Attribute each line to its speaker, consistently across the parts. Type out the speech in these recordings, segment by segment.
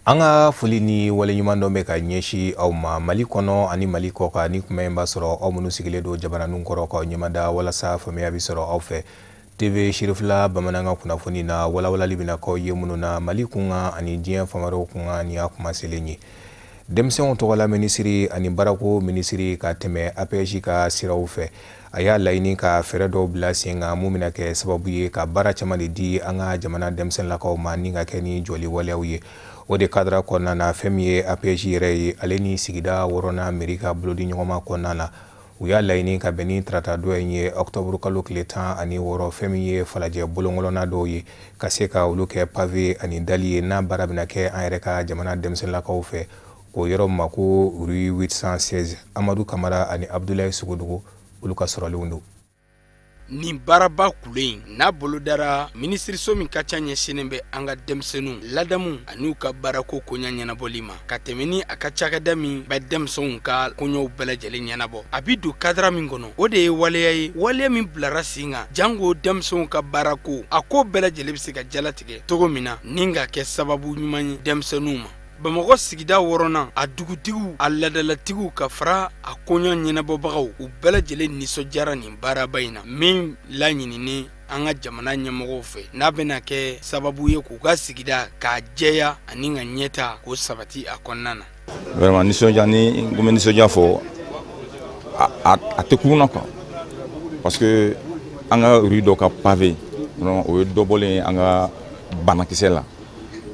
Speaker 1: An ka foli ni waleɲuman dɔ bɛ ka ɲɛsin aw ma Mali kɔnɔ ani Mali kɔkan. Ni kuma in b'a sɔrɔ aw minnu sigilen don jabaraninw kɔrɔ k'aw ɲɛmada walasa faamuya bɛ sɔrɔ aw fɛ. TV Sirifila bamanankan kunnafoni na, walawalali bɛna k'aw ye minnu na Mali kunkan ani diɲɛ fan wɛrɛw kunkan. Ni y'a kuma selen ye, denmisɛnw tɔgɔla minisiri ani baarako minisiri ka tɛmɛ APJ ka siraw fɛ, a y'a laɲini ka fɛɛrɛ dɔw bila sen kan mun bɛna kɛ sababu ye ka baara caman de di an ka jamana denmisɛnninlakaw ma, ni ka kɛ ni jɔli waleyaw ye. O de cadre kɔnɔna na, fɛn min ye APJ yɛrɛ ye, ale ni sigida wɔɔrɔnan mairie ka bolodi ɲɔgɔnma kɔnɔna na, u y'a laɲini ka bɛn ni tarata dɔ in ye, octobre kalo tile 16, fɛn min ye Falajɛ bolonkɔlɔnna dɔw ye, ka se ka olu kɛ pavé ani dali ye, n'a baara bɛna kɛ an yɛrɛ ka jamana denmisɛnninlakaw fɛ o yɔrɔ ma ko rue 816. Amadu Kamara ani Abdoulaye Sogodogo, olu ka sɔrɔlenw don.
Speaker 2: Nin baaraba kule in n'a bolodara minisiriso min ka ca ɲɛsinnen bɛ an ka denmisɛnninw ladamu an'u ka baarako koɲa ɲɛnabɔli ma, ka tɛmɛ ni a ka cakɛda min bɛ denmisɛnw ka koɲɛw bɛɛ lajɛlen ɲɛnabɔ, a bi don cadre min kɔnɔ, o de ye waleya ye, waleya min bilara sen kan jango denmisɛnw ka baarako, a ko bɛɛ lajɛlen bɛ se ka jalatigɛ cogo min na, ni ka kɛ sababu ɲuman ye denmisɛnninw ma. Bamakɔ sigida wɔɔrɔnan, a dugutigiw, a ladalatigiw, ka fara a koɲa ɲɛnabɔbagaw, u bɛɛ lajɛlen nisɔndiyara nin baaraba in na min laɲininen an ka jamana ɲɛmɔgɔw fɛ, n'a bɛna kɛ sababu ye k'u ka sigida k'a jɛya ani ka ɲɛta k'o sabati a kɔnɔna na.
Speaker 3: Vraiment, nisɔndiya, ni n ko bɛ nisɔndiya fɔ, a tɛ kun na quoi, parce que an ka rue dɔ ka pavé, o ye dɔ bɔlen ye an ka banakisɛ la,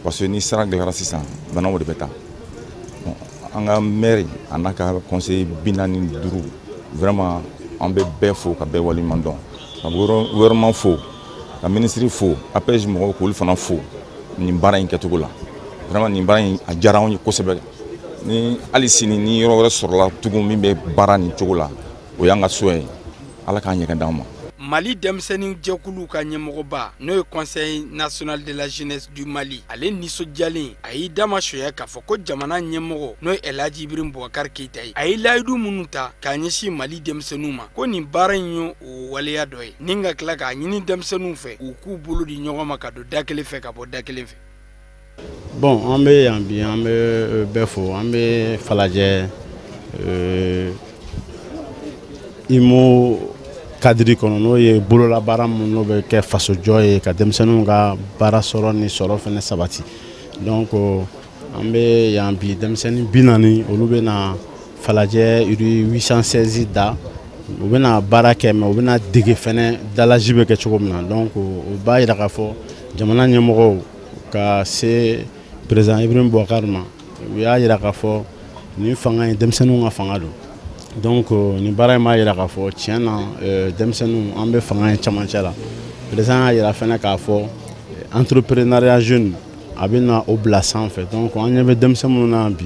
Speaker 3: parce que ni sira gɛlɛyara sisan, banaw de bɛ taa. An ka maire a n'a ka conseiller 45, vraiment, an bɛ bɛɛ fo ka bɛɛ waleɲuman dɔn, ka gouvernement fo, ka ministre fo, APJ mɔgɔw k'olu fana fo nin baara in kɛcogo la. Vraiment, nin baara in a diyara anw ye kosɛbɛ. Ni hali sini ni yɔrɔ wɛrɛ sɔrɔla tugun min bɛ baara nin cogo la, o y'an ka souhait ye. Ala k'a ɲɛgɛn d'anw ma.
Speaker 2: Mali denmisɛnnin jɛkulu ka ɲɛmɔgɔba, n'o ye Conseil national de la jeunesse du Mali, ale nisɔndiyalen, a y'i dama sonya k'a fɔ ko jamana ɲɛmɔgɔ, n'o ye Elhaji Ibrahim Boubacar Keïta ye, a ye layidu minnu ta k'a ɲɛsin Mali denmisɛnninw ma, ko nin baara in ye o waleya dɔ ye, ni ka tila k'a ɲini denmisɛnninw fɛ u k'u bolo di ɲɔgɔn ma ka don da kelen fɛ ka bɔ da kelen fɛ.
Speaker 4: Bon, an bɛ yan bi, an bɛ bɛɛ fo. An bɛ Falajɛ IMO cadre kɔnɔ, n'o ye bololabaara min n'o bɛ kɛ fasojɔ ye, ka denmisɛnninw ka baara sɔrɔ ni sɔrɔ fɛnɛ sabati. Donc an bɛ yan bi, denmisɛnnin 40, olu bɛ na Falajɛ rue 816 da. U bɛna baara kɛ, mais u bɛna dege fɛnɛ dallage bɛ kɛ cogo min na. Donc o b'a yira k'a fɔ jamana ɲɛmɔgɔw, ka se président Ibrahim Boubacar ma, u y'a yira k'a fɔ nin fanga in, denmisɛnninw ka fanga don. Donc nin baara in b'a yira k'a fɔ tiɲɛ na, denmisɛnninw, an bɛ fanga in cɛmancɛ la. Président y'a yira fɛnɛ k'a fɔ entrepreneuriat jeune, a bɛ na o bila sanfɛ. Donc an ɲɛ bɛ denmisɛn minnu na bi,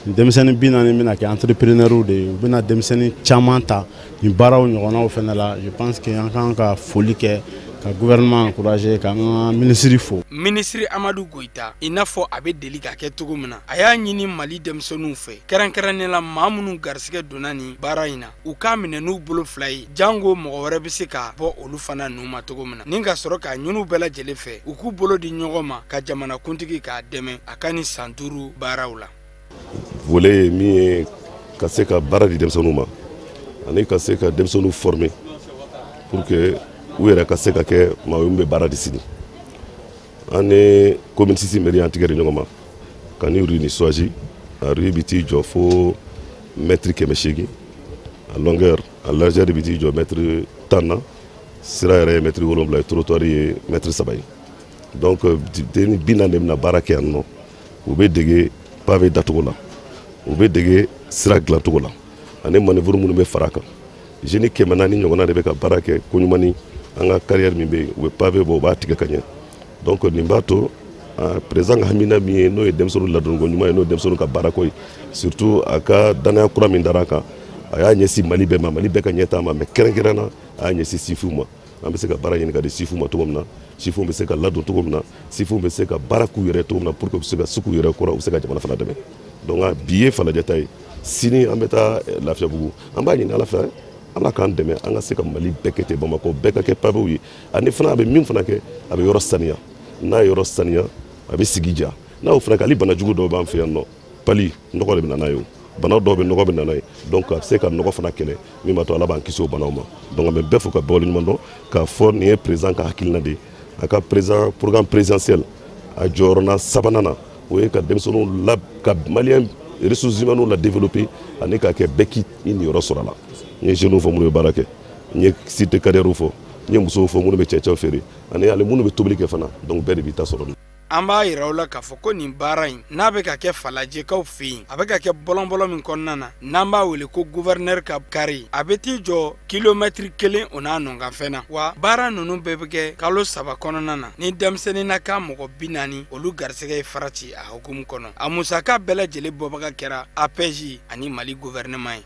Speaker 4: nin denmisɛnnin 40 bɛna kɛ entrepreneurs de ye, u bɛna denmisɛnnin caman ta nin baaraw ɲɔgɔnnaw fɛnɛ la. Je pense que an kan ka foli kɛ, ka gouvernement encourager, k'an ka ministre fo.
Speaker 2: Minisiri Amadu Goyita, i n'a fɔ a bɛ deli ka kɛ cogo min na, a y'a ɲini Mali denmisɛnninw fɛ, kɛrɛnkɛrɛnnen la maa minnu garisɛgɛ donna nin baara in na, u k'a minɛ n'u bolo fila ye, jango mɔgɔ wɛrɛ bɛ se ka bɔ olu fana nu ma cogo min na, ni ka sɔrɔ k'a ɲini u bɛɛ lajɛlen fɛ u k'u bolo di ɲɔgɔn ma ka jamanakuntigi k'a dɛmɛ a ka nin san 5 baaraw la.
Speaker 5: Volet ye min ye, ka se ka baara di denmisɛnninw ma ani ka se ka denmisɛnninw former pour que u yɛrɛ ka se ka kɛ maa ye min bɛ baara di sini. An ni commune 6 mairie an tigɛ di ɲɔgɔn ma ka ni rue ni choisi. A rue bɛ t'i jɔ fo mètre 800 a longueur, a largeur bɛ t'i jɔ mètre 10 na, sira yɛrɛ ye mètre 7 ye, trottoir ye mètre 3 ye. Donc den 40 de bɛna baara kɛ yan nɔ. U bɛ dege pavé dacogo la, u bɛ dege sira dilancogo la ani manœuvre minnu bɛ fara a kan. Jeunes 400 ɲɔgɔnna de bɛ ka baara kɛ koɲuman ni an ka carrière min bɛ yen, u bɛ pavé bɔ, u b'a tigɛ ka ɲɛ. Donc nin b'a to président ka hamina min ye, n'o ye denmisɛnninw ladonko ɲuman ye, n'o ye denmisɛnninw ka baarako ye, surtout a ka danaya kura min dara a kan, a y'a ɲɛsin Mali bɛɛ ma, Mali bɛɛ ka ɲɛtaa ma, mais kɛrɛnkɛrɛn na a y'a ɲɛsin sifinw ma. An bɛ se ka baara ɲini ka di sifinw ma cogo min na, sifinw bɛ se ka ladon cogo min na, sifinw bɛ se ka baara k'u yɛrɛ cogo min na, pour que u bɛ se ka se k'u yɛrɛ kɔrɔ, u bɛ se ka jamana fana dɛmɛ. Donc bi ye Falajɛ ta ye, sini an bɛ taa Lafiyabugu. An b'a ɲini Ala fɛ, Ala k'an dɛmɛ an ka se ka Mali bɛɛ kɛ ten, Bamakɔ bɛɛ ka kɛ pavéw ye. Ani fana a bɛ min fana kɛ, a bɛ yɔrɔ saniya. N'a ye yɔrɔ saniya, a bɛ sigi diya. N'a y'o furakɛ, hali banajugu dɔw b'an fɛ yan nɔ, palu, nɔgɔ de bɛ na n'a ye o. Bana dɔw bɛ, nɔgɔ bɛ na n'a ye. Donc a bɛ se ka nɔgɔ fana kɛlɛ, min b'a to Ala b'an kisi o banaw ma. Donc an bɛ bɛɛ fo ka bɛɛ waleɲuman dɔn k'a fɔ nin ye président ka hakilina de ye. A ka président programme présidentiel, a jɔyɔrɔna sabanan na, o ye ka denmisɛnninw la, ka malien ressources humaines la développer ani k'a kɛ bɛɛ k'i niyɔrɔ sɔrɔ a la. N ye jeunes fɔ minnu bɛ baara kɛ, n ye cité carrière fɔ, n ye musow fɔ minnu bɛ cɛncɛn feere, ani hali minnu bɛ tobili kɛ fana. Donc bɛɛ de b'i ta sɔrɔ.
Speaker 2: An b'a yira aw la k'a fɔ ko nin baara in n'a bɛ ka kɛ Falajɛkaw fɛ yen, a bɛ ka kɛ bɔlɔnbɔlɔn min kɔnɔna na, n'an b'a wele ko gouverneur ka carré, a bɛ t'i jɔ kilomɛtiri 1 o n'a nɔkanfɛn na. Wa baara ninnu bɛɛ bɛ kɛ kalo 3 kɔnɔna na ni denmisɛnnin na ka mɔgɔ 40 olu garisɛgɛ ye fara ci a hukumu kɔnɔ. A musaka bɛɛ lajɛlen bɔbaga kɛra APEJ ani Mali gouvernement ye.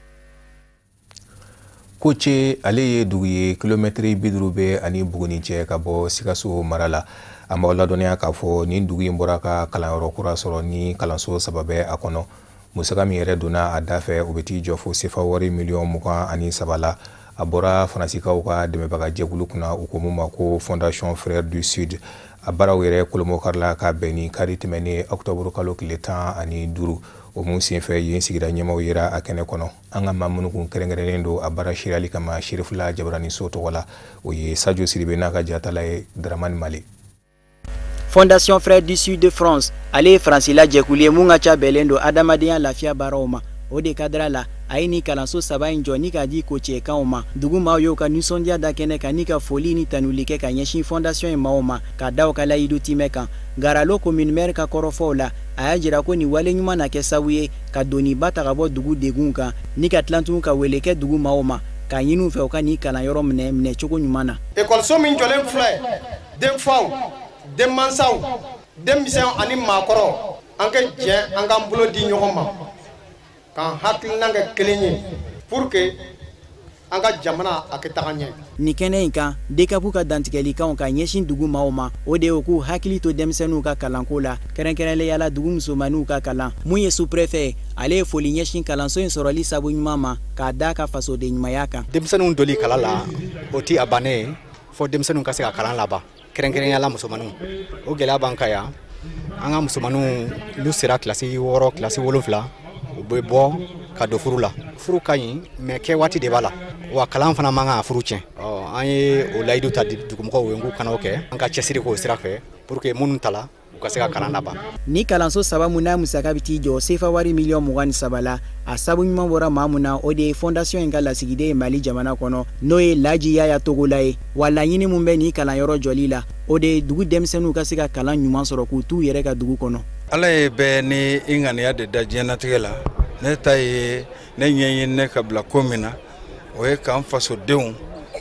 Speaker 1: Koce, ale ye dugu ye kilomɛtiri 50 bɛ ani Buguni cɛ ka bɔ Sikaso mara la. An b'aw ladɔnniya k'a fɔ nin dugu in bɔra ka kalanyɔrɔ kura sɔrɔ ni kalanso 3 bɛ a kɔnɔ. Musaka min yɛrɛ donna a da fɛ, o bɛ t'i jɔ fo sefa wari miliyɔn 23 la. A bɔra Faransikaw ka dɛmɛbaga jɛkulu kunna, u ko mun ma ko Fondation Frères du Sud. A baaraw yɛrɛ kolomokarila ka bɛn ni kari tɛmɛnen ɔkutɔburu kalo tile 15. O mun senfɛ, yen sigida ɲɛmaw yera a kɛnɛ kɔnɔ. An ka maa minnu kun kɛrɛnkɛrɛnnen don a baara seereyali kama Serifula Jabaraniso tɔgɔ la, o ye Sajo Siribe n'a ka jatala ye Daramani Male.
Speaker 6: Fondation Frères du Sud de France, ale ye Faransila jɛkulu ye mun ka ca bɛnnen don adamadenya lafiya baaraw ma. O de kadira la, a ye ni kalanso 3 in jɔ ni k'a di kocɛkanw ma. Dugu maaw y'o ka nisɔndiya da kɛnɛ kan ni ka foli ni tanuli kɛ ka ɲɛsin fondation in maaw ma, ka da u ka layidu timɛ kan. Garalo commune maire ka kɔrɔfɔw la, a y'a jira ko nin wale ɲuman na kɛ sababu ye ka doniba ta ka bɔ dugu degun kan, ni ka tilantugun ka wele kɛ dugu maaw ma k'a ɲini u fɛ u ka nin kalanyɔrɔ minɛ minɛcogo ɲuman na.
Speaker 7: Ekɔliso min jɔlen filɛ, denfaw, denmansaw, denmisɛnw ani maakɔrɔ, an ka jɛ an k'an bolo di ɲɔgɔn ma k'an hakilina kɛ kelen ye pour que an ka jamana a kɛ taga ɲɛ.
Speaker 6: Nin kɛnɛ in kan, DCAP ka dantigɛlikanw ka ɲɛsin dugu maaw ma, o de ye k'u hakili to denmisɛnninw ka kalanko la, kɛrɛnkɛrɛnnenya la dugu musomaninw ka kalan. Mun ye sous-préfet, ale ye foli ɲɛsin kalanso in sɔrɔli sabu ɲuman ma k'a d'a ka fasoden ɲumanya kan.
Speaker 8: Denmisɛnninw doli kalan la, o ti a bannen ye fo denmisɛnninw ka se ka kalan laban, kɛrɛnkɛrɛnnenya la musomaninw. O gɛlɛya b'an kan yan. An ka musomaninw n'u sera kilasi 6, kilasi 7, u bɛ bɔ ka don furu la. Furu ka ɲi, mais kɛ waati de b'a la, wa kalan fana man kan ka furu tiɲɛ. An ye o layidu ta dugumɔgɔw ye k'u kana o kɛ, an ka cɛsiri k'o sira fɛ pour que minnu tala u ka se ka kalan laban.
Speaker 6: Ni kalanso 3 mun n'a musaka bɛ t'i jɔ sefa wari miliyɔn 23 la, a sabu ɲuman bɔra maa mun na, o de ye fondation in ka lasigiden ye Mali jamana kɔnɔ, n'o ye Laji Yaya Togola ye. Wa laɲini mun bɛ nin kalanyɔrɔ jɔli la, o de ye dugu denmisɛnninw ka se ka kalan ɲuman sɔrɔ k'u t'u yɛrɛ ka dugu kɔnɔ.
Speaker 9: Ala ye bɛɛ ni i ŋaniya de da diɲɛnatigɛ la. Ne ta ye ne ɲɛɲini ne ka bila ko min na, o ye k'an fasodenw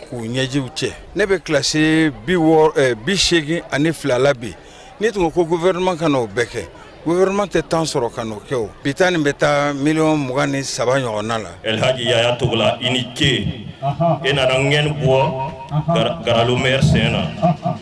Speaker 9: k'u ɲɛjiw cɛ. Ne bɛ kilasi 82 la bi. N'i tun ko gouvernement ka n'o bɛɛ kɛ, gouvernement tɛ temps sɔrɔ ka n'o kɛ. O bi taa nin bɛ taa miliyɔn 23 ɲɔgɔnna la.
Speaker 10: Elhaji Yaya Togola, i ni ce. E nana ŋɛni bɔ Garalo maire sen na,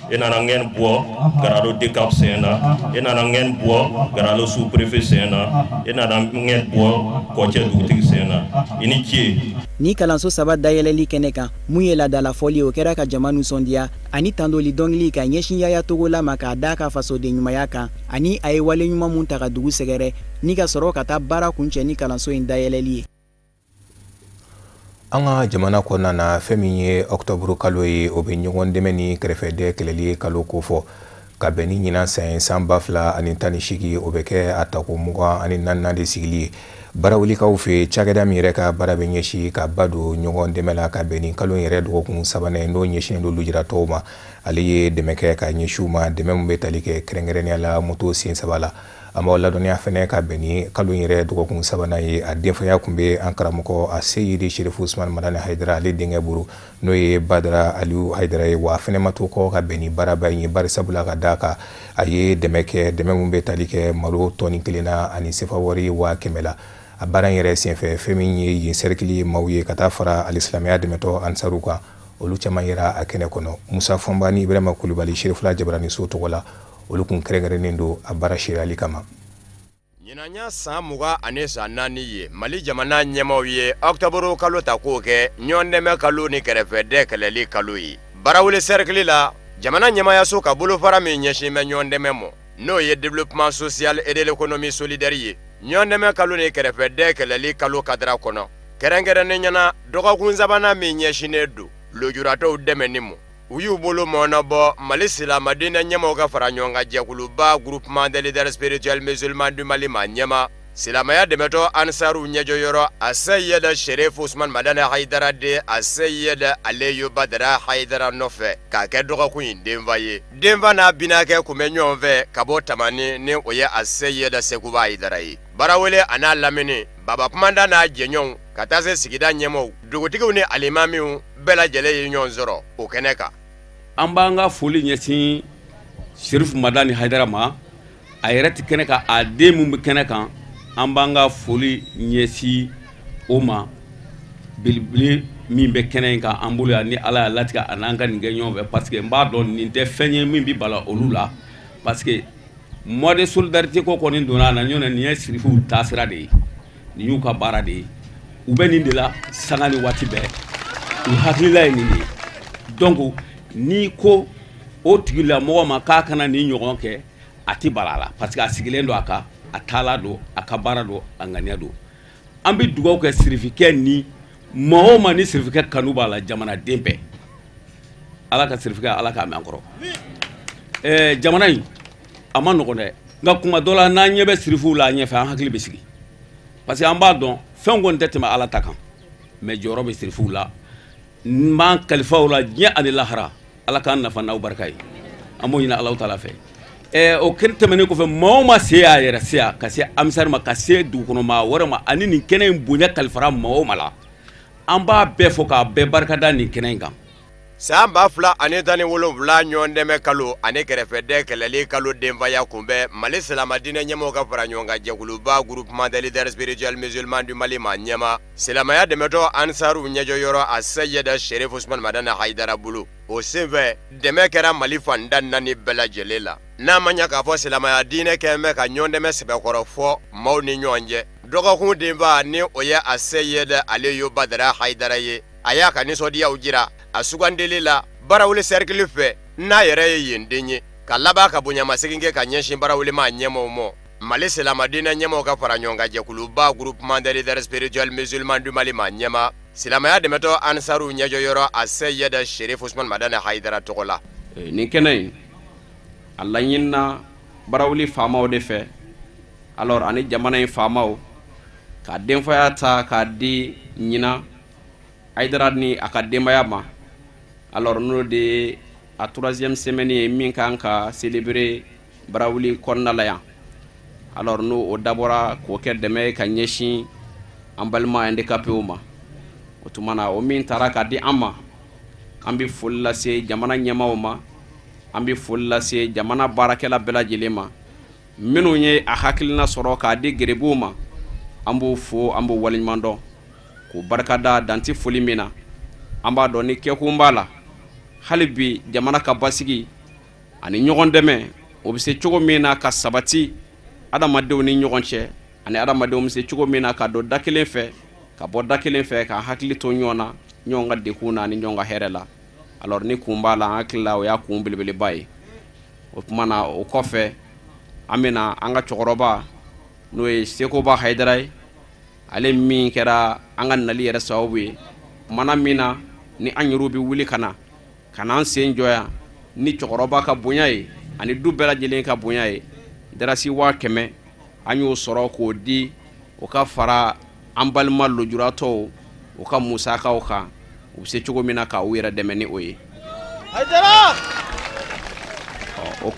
Speaker 10: e nana ŋɛni bɔ Garalo DCAP sen na, e nana ŋɛni bɔ Garalo sous-préfet sen na, e nana ŋɛni bɔ Kɔcɛ dugutigi sen na. I ni ce.
Speaker 6: Ni kalanso 3 dayɛlɛli kɛnɛ kan, mun ye laadala fɔli ye, o kɛra ka jama nisɔndiya ani tandoli dɔnkili ka ɲɛsin Yaya Togola ma k'a d'a ka fasoden ɲumanya kan, ani a ye wale ɲuman mun ta ka dugu sɛgɛrɛ, ni ka sɔrɔ ka taa baara kuncɛ ni kalanso in dayɛlɛli ye.
Speaker 1: An ka jamana kɔnɔna na, fɛn min ye ɔkutɔburu kalo ye, o bɛ ɲɔgɔn dɛmɛ ni kɛrɛfɛdɛ kɛlɛli kalo kofɔ. Ka bɛn ni ɲinan san ye, san 2018, o bɛ kɛ a tako 24nan de sigili ye barawulikaw fɛ. Cakɛda min yɛrɛ ka baara bɛ ɲɛsin ka ba don ɲɔgɔn dɛmɛ la, ka bɛn ni kalo yɛrɛ dɔgɔkun sabanan ye, n'o ɲɛsinnen don lujuratɔw ma, ale ye dɛmɛ kɛ ka ɲɛsin u ma, dɛmɛ min bɛ tali kɛ kɛrɛnkɛrɛnnenya la moto sen 3 la. An b'aw ladɔnniya fɛnɛ ka bɛn ni kalo yɛrɛ dɔgɔkun sabanan ye, a denfaya kun bɛ an karamɔgɔ a Seyidi Serifu Usumani Madani Hayidara, ale denkɛ bolo, n'o ye Badara Aliyu Hayidara ye. Wa a fɛnɛ ma to kɔ ka bɛn ni baaraba in ye, bari sabula ka d'a kan a ye dɛmɛ kɛ, dɛmɛ min bɛ tali kɛ malo tɔni 1 na ani sefa wari 100 000 la. A baara in yɛrɛ senfɛ, fɛn min ye yen sɛrikili maaw ye ka taa fara alisilamɛya dɛmɛtɔ ansaru kan, olu caman yera a kɛnɛ kɔnɔ. Musa Fɔnba ni Ibrahima Kulubali, Serifula Jabaraniso tɔgɔ la, olu kun kɛrɛnkɛrɛnnen don a baara seereyali kama.
Speaker 11: Ɲinan y'a san 24 ye Mali jamana ɲɛmaaw ye ɔkutɔburu kalo ta k'o kɛ ɲɔgɔndɛmɛ kalo ni kɛrɛfɛdɛ kɛlɛli kalo ye. Barawuli sɛrikili la, jamana ɲɛmaayaso ka bolofara min ɲɛsin bɛ ɲɔgɔndɛmɛ ma, n'o ye développement social et de l'économie solidaire ye. Ɲɔgɔndɛmɛ kalo ni kɛrɛfɛdɛn kɛlɛli kalo kadara kɔnɔ, kɛrɛnkɛrɛnnen ɲɛna dɔgɔkun sabanan min ɲɛsinnen don lujuratɔw dɛmɛni ma, u y'u bolo mɔɔnɔbɔ Mali silamɛdiinɛ ɲɛmaaw ka fara ɲɔgɔn kan jɛkuluba groupement des leaders spirituels musulmans du Mali ma ɲɛma silamɛya dɛmɛtɔ ansaruw ɲɛjɔyɔrɔ Aseyida Sherif Usman Madani Hayidara de Aseyida Aliyu Badara Hayidara nɔfɛ k'a kɛ dɔgɔkun in denfa ye. Denfa n'a binakɛ kun bɛ ɲɔgɔn fɛ ka bɔ Tamani ni o ye Aseyida Sekuba Hayidara ye. Barawele a n'a lamini, Baba Kumanda n'a jɛɲɔgɔnw ka taa se sigida ɲɛmaaw, dugutigiw ni alimamiw bɛɛ lajɛlen ye ɲɔgɔn sɔrɔ o kɛnɛ kan.
Speaker 12: An b'an ka foli ɲɛsin Sherif Madani Hayidara ma, a yɛrɛ tɛ kɛnɛ kan, a den min bɛ kɛnɛ kan, an b'an ka foli ɲɛsin o ma. Belebele min bɛ kɛnɛ in kan an bolo yan, ni Ala y'a latigɛ a n'an ka nin kɛ ɲɔgɔn fɛ, parce que n b'a dɔn nin tɛ fɛn ye min bɛ bala olu la, parce que mois de solidarité ko kɔni donna a na ɲɔgɔn na. Nin ye sirifuw taasira de ye, nin y'u ka baara de ye, u bɛ nin de la sanga ni waati bɛɛ, u hakilila ye nin de ye. Donc n'i ko o tigilamɔgɔ ma k'a kana nin ɲɔgɔn kɛ, a tɛ bala a la, parce que a sigilen don a kan, a taala don, a ka baara don, a ŋaniya don. An bɛ dugawu kɛ sirifikɛ ni maa o maa ni sirifikɛ kanu b'a la, jamanaden bɛɛ, Ala ka sirifikɛ Ala k'a mɛn an kɔrɔ. Jamana in a ma nɔgɔn dɛ, nka kuma dɔ la n'an ɲɛ bɛ sirifuw la a ɲɛfɛ, an hakili bɛ sigi, parce que an b'a dɔn fɛn kɔni tɛ tɛmɛ Ala ta kan, mais jɔyɔrɔ bɛ sirifuw la. N b'an kalifa o la diɲɛ ani lahara, Ala k'an nafa n'aw barika ye, an b'o ɲini Alahu taala fɛ. O kɛnɛ tɛmɛnen kɔfɛ, maa o maa se y'a yɛrɛ se yan ka se amisari ma, ka se dugukɔnɔ maa wɛrɛ ma, ani nin kɛnɛ in bonya kalifara maa o maa la, an b'a bɛɛ fɔ k'a bɛɛ barikada nin kɛnɛ in kan.
Speaker 11: San 2017 ɲɔgɔndɛmɛ kalo ani kɛrɛfɛdɛn kɛlɛli kalo denfaya kunbɛn Mali silamɛdiinɛ ɲɛmaaw ka fara ɲɔgɔn kan jɛkuluba groupement des leaders spirituels musulmans du Mali ma ɲɛma silamɛya dɛmɛtɔ ansaruw ɲɛjɔyɔrɔ Aseyida Sherif Usman Madani Hayidara bolo. O senfɛ dɛmɛ kɛra Mali fan da naani bɛɛ lajɛlen la. N'a ma ɲɛ k'a fɔ silamɛya diinɛ kɛn bɛ ka ɲɔgɔndɛmɛ sɛbɛkɔrɔ fɔ maaw ni ɲɔgɔn cɛ, dɔgɔkun denfa ni o ye Aseyida Aliyu Badara Hayidara ye, a y'a ka nisɔndiyaw jira a sugandeli la Barawele cercle fɛ n'a yɛrɛ ye yen den ye, ka laban ka bonyamasegin kɛ ka ɲɛsin Barawele maa ɲɛmaaw ma. Mali silamɛdiinɛ ɲɛmaaw ka fara ɲɔgɔn kan jɛkuluba groupement des leaders spirituels musulmans du Mali maa ɲɛma silamɛya dɛmɛtɔ ansaruw ɲɛjɔyɔrɔ Aseyida Sherif Usman Madani Hayidara tɔgɔ la.
Speaker 13: Nin kɛnɛ in a laɲinina Barawele faamaw de fɛ, alors ani jamana in faamaw ka denfaya ta k'a di ɲinan Hayidara ni a ka denbaya ma. Alors n'o de ye a troisième semaine ye min kan ka célébrer Barawele kɔnɔna la yan. Alors n'o o dabɔra k'o kɛ dɛmɛ ye ka ɲɛsin an balima handicapéw ma. O tuma na o min taara ka di an ma, an bɛ foli lase jamana ɲɛmaaw ma, an bɛ foli lase jamana baarakɛla bɛɛ lajɛlen ma, minnu ye a hakilina sɔrɔ k'a di geribuw ma, an b'u fo, an b'u waleɲuman dɔn, k'u barikada danti foli min na. An b'a dɔn ni kɛkun b'a la, hali bi jamana ka basigi ani ɲɔgɔn dɛmɛ o bɛ se cogo min na ka sabati adamadenw ni ɲɔgɔn cɛ, ani adamadenw bɛ se cogo min na ka don da kelen fɛ ka bɔ da kelen fɛ, ka hakili to ɲɔgɔn na, ɲɔgɔn ka degun na ani ɲɔgɔn ka hɛrɛ la. Alors ni kun b'a la, an hakili la o y'a kun belebeleba ye. O tuma na o kɔfɛ an bɛna an ka cɛkɔrɔba n'o ye Sekoba Hayidara ye, ale min kɛra an ka nali yɛrɛ sababu ye. Kumana min na ni an yɛrɛw bɛ wuli ka na ka n'an sen jɔ yan ni cɛkɔrɔba ka bonya ye ani du bɛɛ lajɛlen ka bonya ye, darasi 100,000 an y'o sɔrɔ k'o di o ka fara an balima lujuratɔw u ka musakaw kan, u bɛ se cogo min na ka u yɛrɛ dɛmɛ ni o ye. O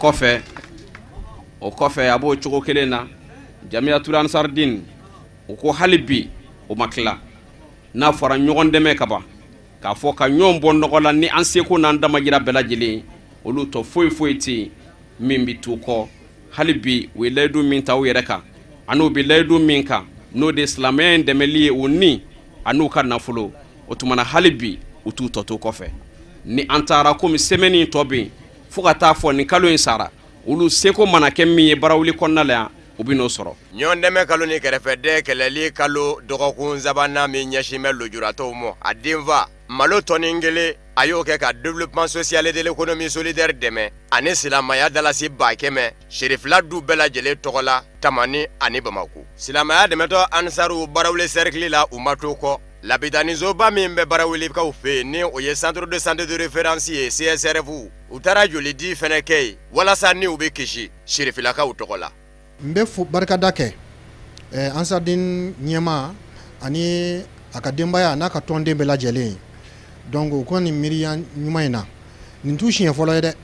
Speaker 13: kɔfɛ a b'o cogo kelen na, Jamiyatul Ansardin u ko hali bi o ma tila. N'a fɔra ɲɔgɔn dɛmɛ ka ban, k'a fɔ ka ɲɔgɔn bɔ nɔgɔ la ni an seko n'an damajira bɛɛ lajɛlen, olu tɔ foyi foyi tɛ yen min bɛ t'u kɔ. Hali bi u ye layidu min ta u yɛrɛ kan, an'u bɛ layidu min kan, n'o de ye silamɛya in dɛmɛli ye u ni an'u ka nafolo, o tuma na hali bi u t'u tɔ to kɔfɛ. Ni an taara komi semaine in tɔ bɛ yen, fo ka taa fɔ nin kalo in sara, olu seko mana kɛ min ye Barawuli kɔnɔna la yan, u bɛ n'o sɔrɔ.
Speaker 11: Ɲɔgɔndɛmɛ kalo ni kɛrɛfɛdɛn kɛlɛli kalo dɔgɔkun sabanan min ɲɛsin bɛ lujuratɔw ma, a denfa malo tɔni kelen A y'o kɛ ka développement social et de l'économie solidaire dɛmɛ ani silamɛya dalasi 100 000 Sirifila du bɛɛ lajɛlen tɔgɔ la Tamani ani Bamako. Silamɛya dɛmɛtɔ Ansaru Barawuli cercle la, u ma to kɔ. Lapitanisoba min bɛ Barawulikaw fɛ yen, ni o ye centre de santé de référence ye, CSRF, u taara jolidi fɛnɛ kɛ yen walasa ni u bɛ kisi Sirifilakaw tɔgɔ la.
Speaker 14: N bɛ fo barikada kɛ Ansardine ɲɛmaa ani a ka denbaya n'a ka tɔnden bɛɛ lajɛlen ye. Donc u ka nin miiriya ɲuman in na, nin t'u siɲɛ fɔlɔ ye dɛ.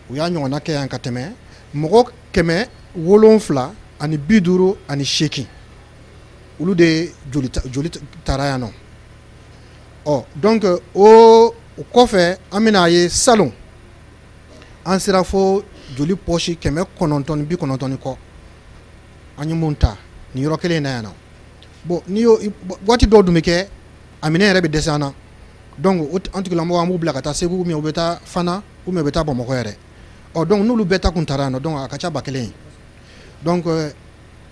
Speaker 14: U y'a ɲɔgɔnna kɛ yan ka tɛmɛ. Mɔgɔ 758, olu de joli joli taara yan nɔ. Ɔ donc o kɔfɛ, an bɛna a ye salon an sera fo joli poche 990 ni kɔ, an ye mun ta nin yɔrɔ kelen in na yan nɔ. Bon, n'i y'o waati dɔw dun bɛ kɛ, a minɛn yɛrɛ bɛ dɛsɛ an na. Donc o an tigilamɔgɔw, an b'u bila ka taa Segu, ou bien u bɛ taa Fana, ou bien u bɛ taa Bamakɔ yɛrɛ. Ɔ donc n'olu bɛɛ ta kun taara yan nɔ, donc a ka ca 1000 ye. Donc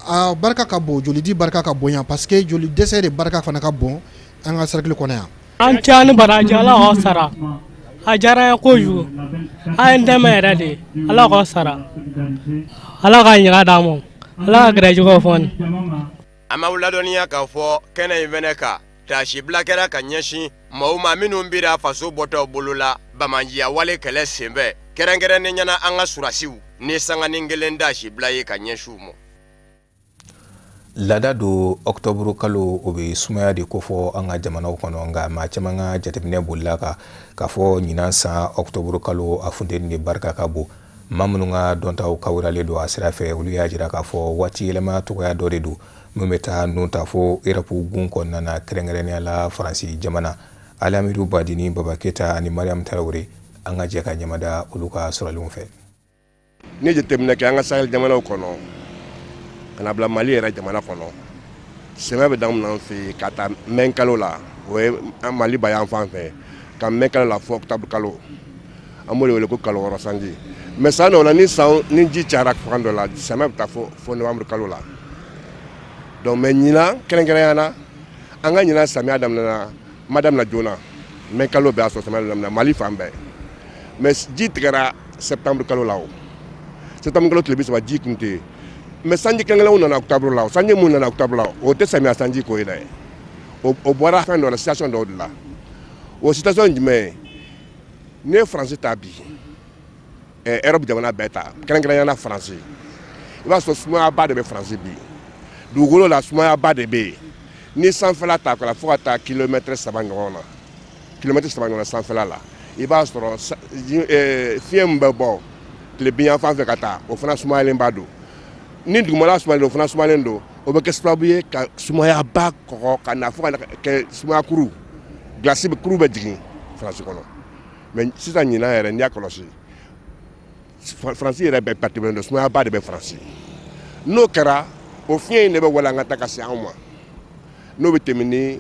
Speaker 14: a barika ka bon, jolidi barika ka bon yan, parce que joli dɛsɛ de barika fana ka bon an ka cercle kɔnɔ yan.
Speaker 15: An cɛ ni baraji, Ala k'aw sara. A diyara an ye kojugu, a ye n dɛmɛ yɛrɛ de. Ala k'aw sara, Ala k'a ɲaga d'an ma, Ala ka gɛrɛjɛgɛw fɔni.
Speaker 11: An b'aw ladɔnniya k'a fɔ kɛnɛ in fɛnɛ kan, tasibila kɛra ka ɲɛsin maaw ma minnu bira faso bɔtɔ bolo la bamajiya wale kɛlɛ senfɛ, kɛrɛnkɛrɛnnen ɲɛna an ka surasiw, ni sanganin kelen tasibila ye ka ɲɛsin u ma.
Speaker 1: Laada don, ɔkutɔburu kalo, o bɛ sumaya de kofɔ an ka jamanaw kɔnɔ. Nka maa caman ka jateminɛ bolila kan k'a fɔ ɲinan san ɔkutɔburu kalo, a funteni de barika ka bon. Maa minnu ka dɔntaw kawuralen don a sira fɛ, olu y'a jira k'a fɔ waati yɛlɛma cogoya dɔ de don min bɛ taa nun ta fo Erɔpu gun kɔnɔna na, kɛrɛnkɛrɛnnenya la Faransi jamana. Alamidu Badini, Baba Keyita ani Mariam Tarawele, an ka jɛ ka ɲamada olu ka sɔrɔlenw fɛ.
Speaker 16: N'i ye jateminɛ kɛ an ka Sahel jamanaw kɔnɔ, ka na bila Mali yɛrɛ jamana kɔnɔ, sɛmɛ bɛ daminɛ an fɛ yen ka taa mɛn kalo la, o ye an Mali ba yan fan fɛ, ka mɛn kalo la fo octobre kalo, an b'o de wele ko kalo 6 sanji. Mais san dɔw la, ni san ni ji cayara fan dɔ la, sɛmɛ bɛ taa fo novembre kalo la. Donc mais ɲinan, kɛrɛnkɛrɛnnenya la, an ka ɲinan samiya daminɛna, ma daminɛ joona. Mɛn kalo bɛɛ y'a sɔrɔ samiya daminɛ Mali fan bɛɛ, mais ji tigɛra septembre kalo la. O septembre kalo tile 30, ji tun tɛ yen. Mais sanji kelen nana octobre la. O sanji mun nana octobre la, o tɛ samiya sanji ko ye dɛ. O bɔra fɛn dɔ la, situation dɔw de la. O situation jumɛn ye? N'i ye Faransi ta bi, Europe jamana bɛɛ ta, kɛrɛnkɛrɛnnenya la Faransi, i b'a sɔrɔ sumayaba de bɛ Faransi bi. Dugukolo la, sumayaba de bɛ yen. Ni sanfɛla ta k'a la fo ka taa kilomɛtɛrɛ 3 ɲɔgɔn na, kilomɛtɛrɛ 3 ɲɔgɔn na sanfɛla la, i b'a sɔrɔ fiɲɛ min bɛ bɔ tilebin yan fan fɛ ka taa, o fana sumayalenba don. Ni dugumala sumayalen don, o fana sumayalen don. O bɛ kɛ sababu ye ka sumayaba kɔgɔ ka na fo ka kɛ sumayakuru, glace kuru bɛ jigin Faransi kɔnɔ. Mais sisan ɲinan yɛrɛ, n'i y'a kɔlɔsi, Faransi yɛrɛ bɛɛ perturbé don, sumayaba de bɛ Faransi. N'o kɛra, o fiɲɛ in de bɛ walankata ka se anw ma, n'o bɛ tɛmɛ ni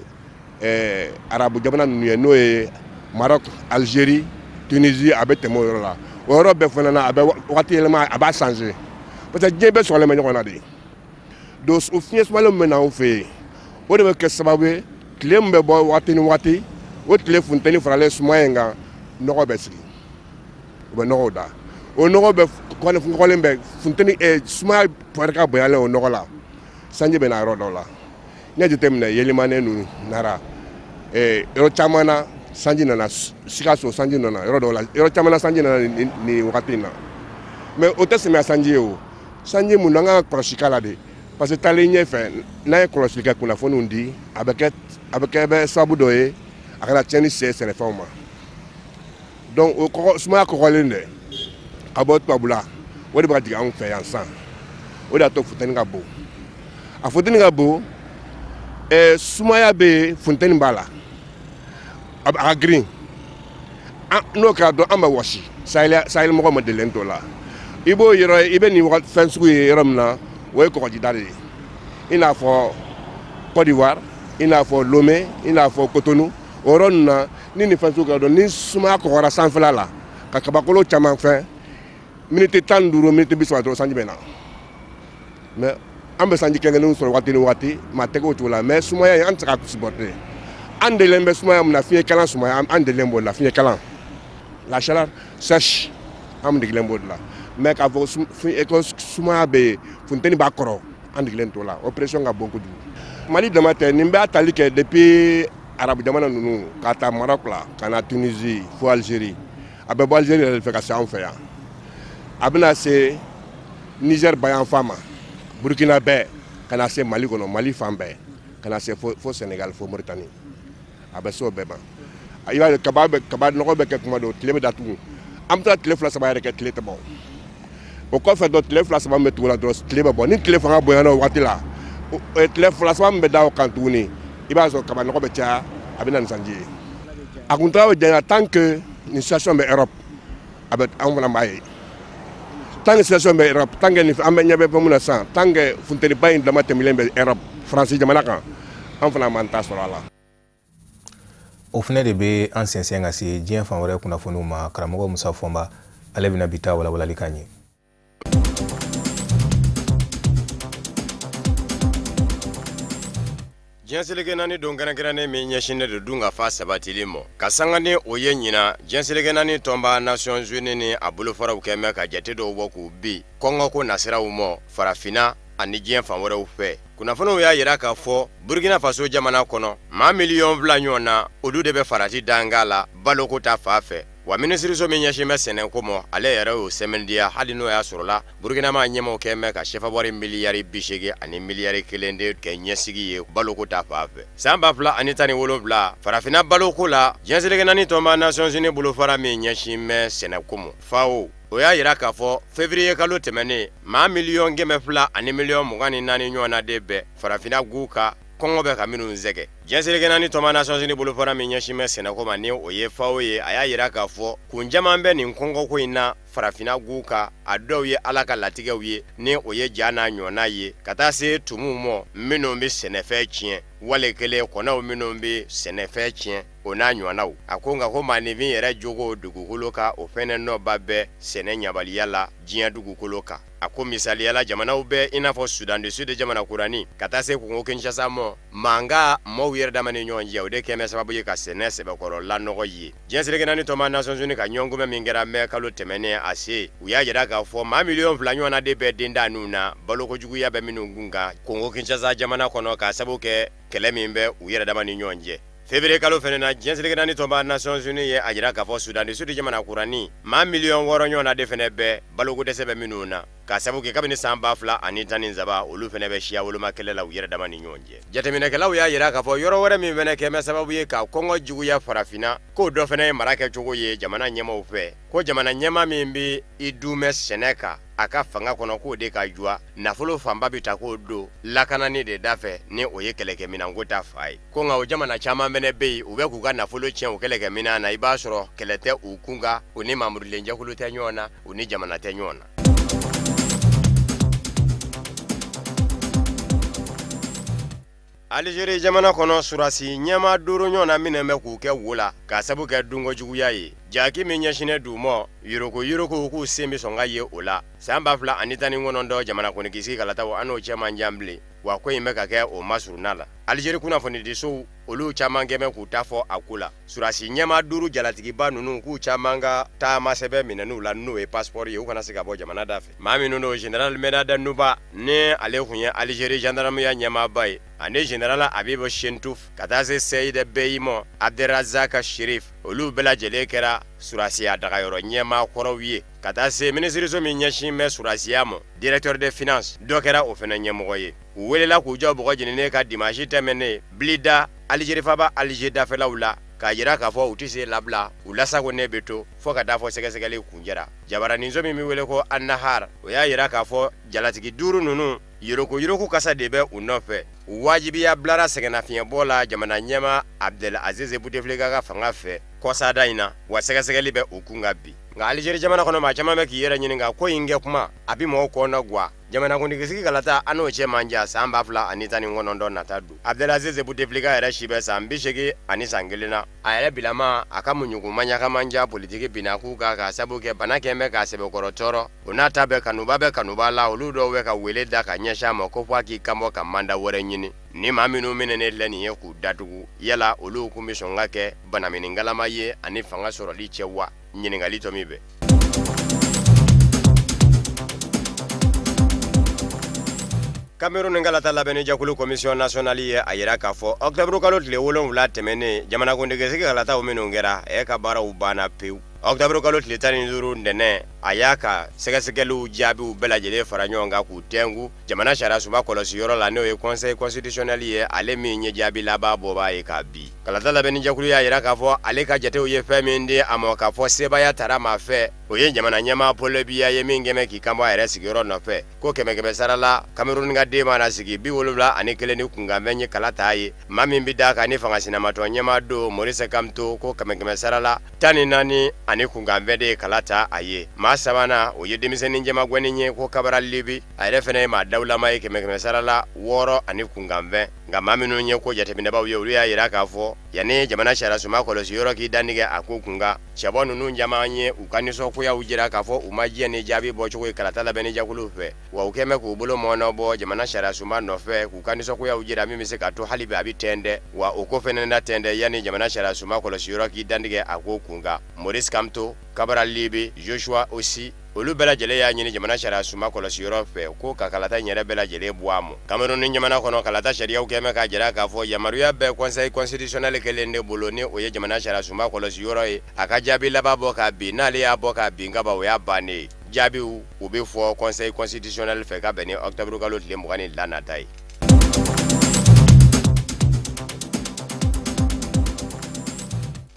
Speaker 16: arabu jamana ninnu ye, n'o ye Maroc, Algérie, Tunisie, a bɛ tɛmɛ o yɔrɔ la. O yɔrɔ bɛɛ fana na, a bɛ wagati yɛlɛma, a b'a changer, parce que diɲɛ bɛɛ sɔgɔlen bɛ ɲɔgɔn na de. Donc o fiɲɛ sumalen min bɛ na anw fɛ yen, o de bɛ kɛ sababu ye, tile min bɛ bɔ waati ni waati, o tile funteni faralen sumaya in kan, nɔgɔ bɛ sigi, u bɛ nɔgɔw da. O nɔgɔ bɛ kɔgɔlen bɛ funteni, sumaya barika bonyalen o nɔgɔ la, sanji bɛ na yɔrɔ dɔw la. N'i y'a jateminɛ, Yelimane ninnu nara yɔrɔ caman na, sanji nana Sikaso, sanji nana yɔrɔ dɔw la, yɔrɔ caman na sanji nana nin wagati in na. Mais o tɛ samiya sanji ye. O sanji mun, an ka kɔlɔsi k'a la de, parce que taalen ɲɛfɛ, n'an ye kɔlɔsili kɛ, kunnafoniw di, a bɛ kɛ bɛ sababu dɔ ye a kana tiɲɛni se sɛnɛfɛnw ma. Donc o kɔgɔ, sumaya kɔgɔlen dɛ ka bɔ tubabula, o de bɛ ka jigin anw fɛ yan sisan. O de y'a to funteni ka bon, a funteni ka bon. Sumaya bɛ yen, funteni b'a la, a ka girin. N'o kɛra dɔrɔn, an bɛ wɔsi. Sahel mɔgɔ ma delilen t'o la. I b'o yɔrɔ, i bɛ nin fɛn sugu ye yɔrɔ min na, o ye kɔgɔjida de ye, i n'a fɔ Côte d'Ivoire, i n'a fɔ Lomé, i n'a fɔ Cotonou. O yɔrɔ ninnu na, ni nin fɛn sugu kɛra dɔrɔn, ni sumaya kɔgɔra sanfɛla la ka kabakolo caman fɛn, miniti 15, miniti 30 dɔrɔn, sanji bɛ na. Mais an bɛ sanji kelen kelenw sɔrɔ waati ni waati, maa tɛ k'o cogo la. Mais sumaya in, an tɛ se ka supporter. An delilen bɛ sumaya min na, fiɲɛ kalan sumaya, an delilen b'o la, fiɲɛ kalan, la chaleur sèche, an degelen b'o de la. Mais k'a fɔ ko sumaya bɛ yen, funteni b'a kɔrɔ, an degelen t'o la. O pression ka bon kojugu. Mali dama tɛ, nin b'a tali kɛ depuis arabu jamana ninnu, ka taa Maroc la, ka na Tunisie fo Algérie. A bɛ bɔ Algérie yɛrɛ de fɛ ka se anw fɛ yan. A bɛna se Niger bayanfan ma, Burkina bɛɛ, ka na se Mali kɔnɔ, Mali fan bɛɛ, ka na se fo Sénégal, fo Mauritanie. A bɛ se o bɛɛ ma. I b'a ye kaba bɛ, kaba nɔgɔ bɛ kɛ kuma dɔ, tile bɛ datugu, an bɛ taa tile 2 3 yɛrɛ kɛ, tile tɛ bɔ. O kɔfɛ dɔ, tile 2 3 min bɛ tugu la dɔrɔn, tile bɛ bɔ. Ni tile fanga bonyana o waati la, tile 2 3 min bɛ da o kan tuguni, i b'a sɔrɔ kaba nɔgɔ bɛ caya, a bɛ na ni sanji ye. A kuntaala bɛ janya tant que nin situation bɛ Europe, a bɛ anw fana b'a ye. Tant que situation bɛ Europe, tant que an bɛ ɲɛ bɛ fɛn mun na sisan, tant que funteniba in dama tɛmɛlen bɛ Europe, Faransi jamana kan, an fana m'an ta sɔrɔ a la.
Speaker 1: O fana de bɛ an sɛnsɛn ka se diɲɛ fan wɛrɛ kunnafoniw ma. Karamɔgɔ Musa Fɔnba, ale bɛna bi ta walawalali k'an ye.
Speaker 11: Diɲɛ seleke naani don kɛrɛnkɛrɛnnen min ɲɛsinnen don dunkafa sabatili ma, ka sanga ni o ye ɲina, diɲɛ seleke naani tɔnba Nations Unies ni a bolofaraw kɛ mɛn ka jate dɔw bɔ k'u bi kɔngɔko nasiraw ma farafinna ani diɲɛ fan wɛrɛw fɛ. Kunnafoniw y'a yira k'a fɔ Burkina Faso jamana kɔnɔ, maa 2 miliyɔn ɲɔgɔn na, olu de bɛ farati danga la baloko ta fan fɛ. Wa minisiriso min ɲɛsin bɛ sɛnɛko ma, ale yɛrɛ y'o sɛmɛndiya, hali n'o y'a sɔrɔla Burkina maa ɲɛmaaw kɛ mɛn ka sefa wari miliyari 80 ani miliyari 1 de kɛ ɲɛsigi ye baloko ta fan fɛ. San 2017, farafinna baloko la, diɲɛ seleke naani tɔnba Nations Unies bolofara min ɲɛsin bɛ sɛnɛko ma, FAO, o y'a yira k'a fɔ février kalo tɛmɛnen, maa 2,24 miliyɔn ɲɔgɔn na de bɛ farafinna gu ka kɔngɔ bɛ ka minnu sɛgɛ. Diɲɛ seleke naani tɔnba Nations Unies bolofara min ɲɛsin bɛ sɛnɛko ma, ni o ye FAO ye, a y'a yira k'a fɔ kun caman bɛ nin kɔngɔko in na farafinna gu kan. A dɔw ye Ala ka latigɛw ye, ni o ye ja n'a ɲɔgɔnna ye, ka taa se tumuw ma minnu bɛ sɛnɛfɛn tiɲɛ, wale kelen kɔnɔw minnu bɛ sɛnɛfɛn tiɲɛ, o n'a ɲɔgɔnnaw. A ko nka ko maaninfin yɛrɛ jogo dugukolo kan, o fɛnɛ nɔba bɛ sɛnɛ ɲabaliya la diɲɛ dugukolo kan. A ko misaliyala, jamanaw bɛ i n'a fɔ Soudan du Sud jamana kurani, ka taa se Kongo Kinshasa ma, mankan maaw yɛrɛ dama ni ɲɔgɔn cɛ, o de kɛmɛ sababu ye ka sɛnɛ sɛbɛkɔrɔ lanɔgɔ ye. Diɲɛ seleke naani tɔnba Nations Unies ka ɲɔgɔnkunbɛn min kɛra mɛ kalo tɛmɛnen, a se u y'a jira k'a fɔ maa 2 miliyɔn ɲɔgɔn na de bɛ denda ninnu na, balokojuguya bɛ minnu kun kan Kongo Kinshasa jamana kɔnɔ, k'a sababu kɛ kɛlɛ min bɛ u yɛrɛ dama ni ɲɔgɔn cɛ. Février kalo fɛnɛ na, diɲɛ seleke naani tɔnba Nations Unies ye a jira k'a fɔ Soudan du Sud jamana kurani, maa 6 miliyɔn ɲɔgɔn na de fɛnɛ bɛ baloko dɛsɛ bɛ minnu na, k'a sababu kɛ kabini san 2013, olu fɛnɛ bɛ siya woloma kɛlɛ la u yɛrɛ dama ni ɲɔgɔn cɛ. Jateminɛkɛlaw y'a jira k'a fɔ yɔrɔ wɛrɛ min fɛnɛ kɛ bɛ sababu ye ka kɔngɔ juguya farafinna, k'o dɔ fɛnɛ ye mara kɛcogo ye jamana ɲɛmaaw fɛ, ko jamana ɲɛmaa min bɛ i dumɛ sɛnɛ kan a ka fanga kɔnɔ, k'o de ka juwa, nafolo fanba bɛ ta k'o don lakanani de da fɛ, ni o ye kɛlɛkɛminɛnko ta fa ye. Ko nka o jamana caman fɛnɛ bɛ yen, u bɛ k'u ka nafolo tiɲɛ o kɛlɛkɛminɛn na, i b'a sɔrɔ kɛlɛ tɛ u kun kan, u ni mamurulenjɛkulu tɛ ɲɔgɔn na, u ni jamana tɛ ɲɔgɔn na. Algérie jamana kɔnɔ, surasi ɲɛmaa 5 ɲɔgɔn na minɛ bɛ k'u kɛ wo la k'a sabu kɛ dunkojuguya ye. Jaki min ɲɛsinnen d'u ma, yoroku yoroku, k'u sen bɛ sɔn ka ye o la. San 2019 jamana kuntigisigi kalataw, an n'o cɛ man jan bilen, wa ko in bɛ ka kɛ o masurunna la. Algérie kunnafonidisow, olu caman kɛ bɛ k'u ta fɔ a ko la. Surasi ɲɛmaa 5 jalatigiba ninnu, k'u caman ka taama sɛbɛn minɛn'u la, n'o ye passeport ye, u kana se ka bɔ jamana da fɛ. Maa minnu don, général Medad Nouba, ni ale tun ye Algérie gendarmeya ɲɛmaaba ye, ani général Habib Chentouf, ka taa se Seyid Bey ma, Abderrazak Sherif, olu bɛɛ lajɛlen kɛra surasiya dagayɔrɔ ɲɛmaa kɔrɔw ye, ka taa se minisiriso min ɲɛsin bɛ surasiya ma, directeur des finances, dɔ kɛra o fɛnɛ ɲɛmɔgɔ ye. U welela k'u jɔ bɔgɔ jeninen ka dimanche tɛmɛnen Blida, Algérie faba Alger dafɛlaw la, k'a jira k'a fɔ u tɛ se labila, u lasagonnen bɛ to fo ka taa fɔ sɛgɛsɛgɛli kuncɛra. Jabaraninso min bɛ wele ko Annahar, o y'a jira k'a fɔ jalatigi 5 ninnu, yoroku yoroku kasa de bɛ u nɔfɛ. U wajibiya bilara sɛgɛnnafiɲɛbɔ la jamana ɲɛmaa Abdelaziz Bouteflika ka fanga fɛ kɔsada in na, wa sɛgɛsɛgɛli bɛ u kun kan bi. Nka Algérie jamana kɔnɔ, maa caman bɛ k'i yɛrɛ ɲininka ko in kɛ kuma a bɛ mɔgɔw kɔnɔ guwa. Jamanakuntigisigi kalata, an n'o cɛ man jan, san 2019 nata don. Abdelaziz Bouteflika yɛrɛ si bɛ san 81 na. A yɛrɛ bilama a ka muɲugu maɲaka man ja politiki binna k'u kan, k'a sabu kɛ bana kɛn bɛ k'a sɛbɛkɔrɔ tɔɔrɔ. O n'a ta bɛɛ, kanuba bɛ kanuba la, olu dɔw bɛ ka wele da ka ɲɛsin a ma ko fɔ a k'i kanbɔ ka mandat wɛrɛ ɲini. Ni maa minnu minɛnen filɛ nin ye k'u datugu, yala olu kun bɛ sɔn ka kɛ banamininkalama ye ani fanga sɔrɔli cɛ wa? Ɲininkali tɔ min bɛ. Cameroun kalata labɛnni jɛkulu commission nationale ye a yira k'a fɔ octobre kalo tile 7 tɛmɛnen, jamanakuntigisigi kalataw minnu kɛra, e ka baaraw banna pewu. Octobre kalo tile 15 ntɛnɛn, a y'a ka sɛgɛsɛgɛliw jaabiw bɛɛ lajɛlen fara ɲɔgɔn kan k'u tɛnku jamana sariyasunba kɔlɔsiyɔrɔ la, n'o ye conseil constitutionnel ye, ale min ye jaabi laban bɔbaa ye k'a bi. Kalata labɛnni jɛkulu y'a yira k'a fɔ ale ka jatew ye fɛn min di a ma k'a fɔ sebaaya tara maa fɛ, o ye jamana ɲɛmaa Paul Biya ye, min kɛmɛ k'i kanbɔ a yɛrɛ sigiyɔrɔ nɔfɛ, ko kɛmɛ kɛmɛ sara la, Cameroun ka den mana sigi 71 ni kunkanfɛn ye kala ta ye. Maa min bɛ da kan ni fanga sinamatɔn ɲɛmaa don Maurice Kamto, ko kɛmɛ kɛmɛ sara la 14 ani kunkanfɛn de ye kala ta a ye. Maa sabanan, o ye denmisɛnnin jɛmagɔni ye ko Kabara Libi, a yɛrɛ fana ye maa dawulama ye, kɛmɛ kɛmɛ sara la 6 ani kunkanfɛn. Nka maa minnu ye ko jateminɛbaw ye, olu y'a yira k'a fɔ yanni jamana sariyasunba kɔlɔsi yɔrɔ k'i dantigɛ a ko kunkan, cɛbɔ ninnu caman ye u ka nisɔngoyaw jira k'a fɔ u ma diɲɛ ni jaabi bɔcogo ye kalata labɛnni jɛkulu fɛ, wa u kɛn bɛ k'u bolo mɔɔnɔbɔ jamana sariyasunba nɔfɛ k'u ka nisɔngoyaw jira min bɛ se ka to hali bi a bɛ tɛntɛn. Wa o ko fɛnɛ na tɛntɛn yanni jamana sariyasunba kɔlɔsi yɔrɔ k'i dantigɛ a ko kunkan. Maurice Kamto, Kabara Libi, Joshua Osih, olu bɛɛ lajɛlen y'a ɲini jamana sariyasunba kɔlɔsi yɔrɔ fɛ ko ka kalata in yɛrɛ bɛɛ lajɛlen bɔ a ma. Cameroun jamana kɔnɔ, kalata sariyaw kɛn bɛ k'a jira k'a fɔ yamaruya bɛɛ conseil constitutionnel kelen de bolo, ni o ye jamana sariyasunba kɔlɔsi yɔrɔ ye, a ka jaabi laban bɔ k'a bin. N'ale y'a bɔ k'a bin kaban, o y'a bannen ye. Jaabiw u bɛ fɔ conseil constitutionnel fɛ ka bɛn ni octobre kalo tile 22 nata ye.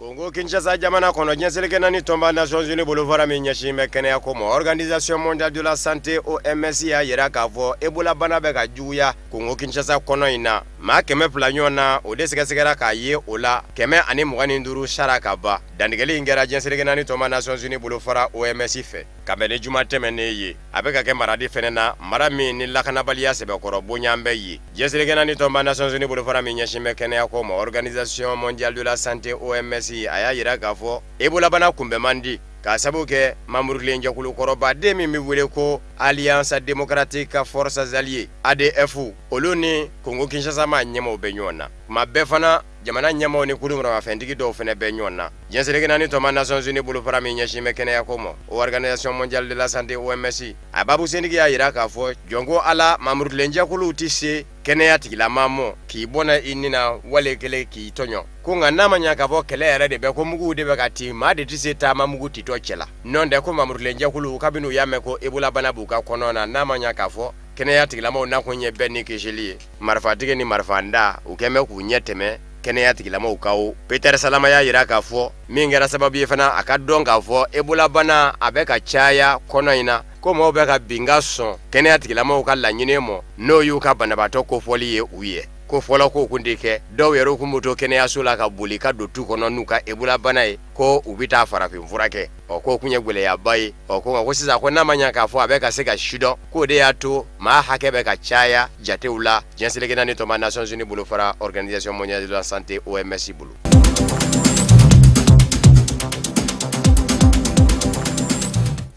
Speaker 11: Congo Kinshasa jamana kɔnɔ, diɲɛ seleke naani tɔnba Nations Unies bolofara min ɲɛsin bɛ kɛnɛya ko ma, Organisation mondiale de la santé OMS, y'a yira k'a fɔ Ebola bana bɛ ka juguya Congo Kinshasa kɔnɔ in na. Maa 200 ɲɔgɔn na, o de sɛgɛsɛgɛra k'a ye o la, 125 sara ka ban. Dantigɛli in kɛra diɲɛ seleke naani tɔnba Nations Unies bolofara OMS fɛ ka bɛn ni juma tɛmɛnen ye. A bɛ ka kɛ maradi fɛnɛ na, mara min ni lakanabaliya sɛbɛkɔrɔ bonyan bɛ yen. Diɲɛ seleke naani tɔnba Nations Unies bolofara min ɲɛsin bɛ kɛnɛya ko ma, Organisation mondiale de la santé OMS, a y'a yira k'a fɔ Ebola bana kunbɛn man di, k'a sabu kɛ mamurutilen jɛkulu kɔrɔba den min bɛ wele ko Alliance démocratique forces alliées ADF, olu ni Congo Kinshasa ma ɲɛmaaw bɛ ɲɔgɔn na. Tuma bɛɛ fana, jamana ɲɛmaaw ni kulu maramafɛntigi dɔw fana bɛ ɲɔgɔn na. Diɲɛ seleke naani tɔnba Nations Unies bolofara min ɲɛsin bɛ kɛnɛya ko ma, Organisation mondiale de la santé OMS, a babu sentigi y'a yira k'a fɔ jɔn ko ala mamurutilen jɛkuluw tɛ se kɛnɛya tigilama mɔ k'i bɔnna i ni na wale kelen k'i tɔɲɔ ko. Nka n'a ma ɲɛ k'a fɔ kɛlɛ yɛrɛ de bɛ ko muguw de bɛ ka ci, maa de tɛ se taama mugu titɔ cɛ la. Nɔ tɛ ko mamurutilen jɛkulu, kabini u y'a mɛn ko Ebola bana b'u ka kɔnɔ na, n'a ma ɲɛ k'a fɔ kɛnɛya tigilamaw nakun ye bɛɛ ni kisili ye, marifatigi ni marifanda, u kɛn bɛ k'u ɲɛ tɛmɛ kɛnɛya tigilamaw kan. O Peter Salama y'a yira k'a fɔ min kɛra sababu ye fana a ka dɔn k'a fɔ Ebola bana a bɛ ka caya kɔnɔ in na, ko maaw bɛ ka bin ka sɔn kɛnɛya tigilamaw ka laɲini ma, n'o y'u ka banabaatɔ kofɔli ye u ye. Ko fɔlɔ k'o kun tɛ kɛ, dɔw yɛrɛ kun bɛ to kɛnɛyaso la ka boli ka don tu kɔnɔ n'u ka Ebola bana ye ko u bɛ taa farafin fura kɛ. Ɔ k'o kun ye gɛlɛyaba ye. Ɔ ko nka ko sisan ko n'a ma ɲɛ k'a fɔ a bɛ ka se ka sidɔn, k'o de y'a to maa hakɛ bɛ ka caya jatew la diɲɛ seleke naani tɔnba Nations Unies bolofara Organisation mondiale de la santé OMS bolo.